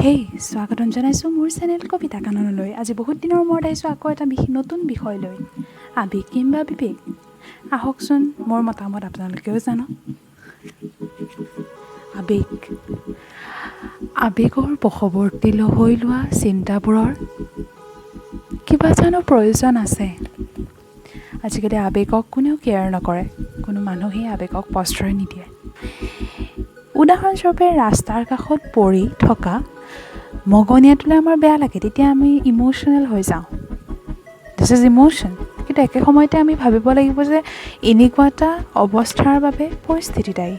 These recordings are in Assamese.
হেই, স্বাগতম জনাইছোঁ মোৰ চেনেল কবিতা কাননলৈ। আজি বহুত দিনৰ মূৰত আহিছোঁ আকৌ এটা নতুন বিষয় লৈ, আৱেগ কিম্বা বিবেক। আহকচোন, মোৰ মতামত আপোনালোকেও জানক। আৱেগ, আৱেগৰ বশৱৰ্তী হৈ লোৱা চিন্তাবোৰৰ কিবা জানো প্ৰয়োজন আছে? আজিকালি আৱেগক কোনেও কেয়াৰ নকৰে, কোনো মানুহেই আৱেগক প্ৰশ্ৰয় নিদিয়ে। উদাহৰণস্বৰূপে, ৰাস্তাৰ কাষত পৰি থকা মগনীয়াটোলৈ আমাৰ বেয়া লাগে, তেতিয়া আমি ইম'শ্যনেল হৈ যাওঁ। This is emotion. কিন্তু একে সময়তে আমি ভাবিব লাগিব যে এনেকুৱা এটা অৱস্থাৰ বাবে পৰিস্থিতি দায়ী,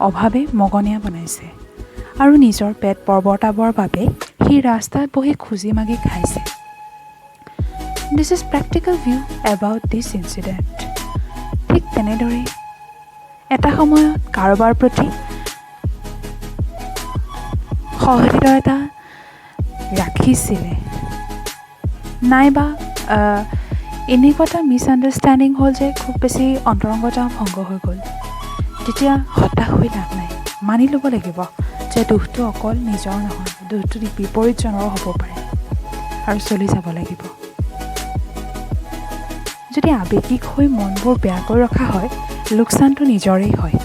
অভাৱে মগনীয়া বনাইছে আৰু নিজৰ পেট প্ৰৱৰ্তাবৰ বাবে সি ৰাস্তাত বহি খুজি মাগি খাইছে। This is practical view about this incident. ঠিক তেনেদৰেই এটা সময়ত কাৰোবাৰ প্ৰতি সহৃদয়তা ৰাখিছিলে, নাইবা এনেকুৱা এটা মিছআণ্ডাৰষ্টেণ্ডিং হ'ল যে খুব বেছি অন্তৰংগতা ভংগ হৈ গ'ল, তেতিয়া হতাশ হৈ লাভ নাই। মানি ল'ব লাগিব যে দোষটো অকল নিজৰ নহয়, দোষটো বিপৰীতজনৰো হ'ব পাৰে আৰু চলি যাব লাগিব। যদি আৱেগিক হৈ মনবোৰ বেয়াকৈ ৰখা হয়, লোকচানটো নিজৰেই হয়।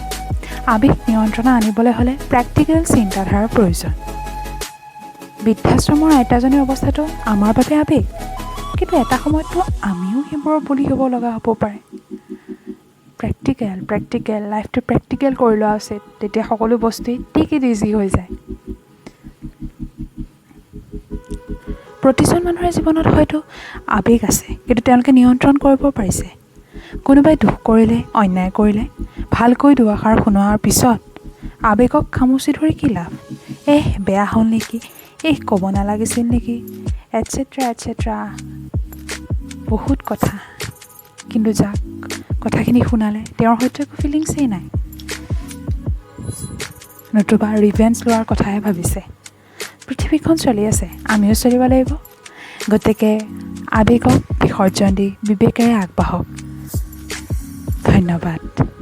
আৱেগ নিয়ন্ত্ৰণত আনিবলৈ হ'লে প্ৰেক্টিকেল চিন্তাধাৰাৰ প্ৰয়োজন। বৃদ্ধাশ্ৰমৰ আইতাজনীৰ অৱস্থাটো আমাৰ বাবে আৱেগ, কিন্তু এটা সময়ততো আমিও সেইবোৰৰ বলি হ'ব লগা হ'ব পাৰে। প্ৰেক্টিকেল, প্ৰেক্টিকেল, লাইফটো প্ৰেক্টিকেল কৰি লোৱা উচিত। তেতিয়া সকলো বস্তুৱেই টেক it easy হৈ যায়। প্ৰতিজন মানুহৰে জীৱনত হয়তো আৱেগ আছে, কিন্তু তেওঁলোকে নিয়ন্ত্ৰণ কৰিব পাৰিছে। কোনোবাই দুখ কৰিলে, অন্যায় কৰিলে ভালকৈ দুআষাৰ শুনোৱাৰ পিছত আৱেগক খামুচি ধৰি কি লাভ? এহ, বেয়া হ'ল নেকি, এহ, ক'ব নালাগিছিল নেকি, এটচেট্ৰা এটচেট্ৰা, বহুত কথা। কিন্তু যাক কথাখিনি শুনালে তেওঁৰ হয়তো একো ফিলিংছেই নাই, নতুবা ৰিভেঞ্জ লোৱাৰ কথাহে ভাবিছে। পৃথিৱীখন চলি আছে, আমিও চলিব লাগিব। গতিকে আৱেগক বিসৰ্জন দি বিবেকেৰে আগবাঢ়ক। ধন্যবাদ।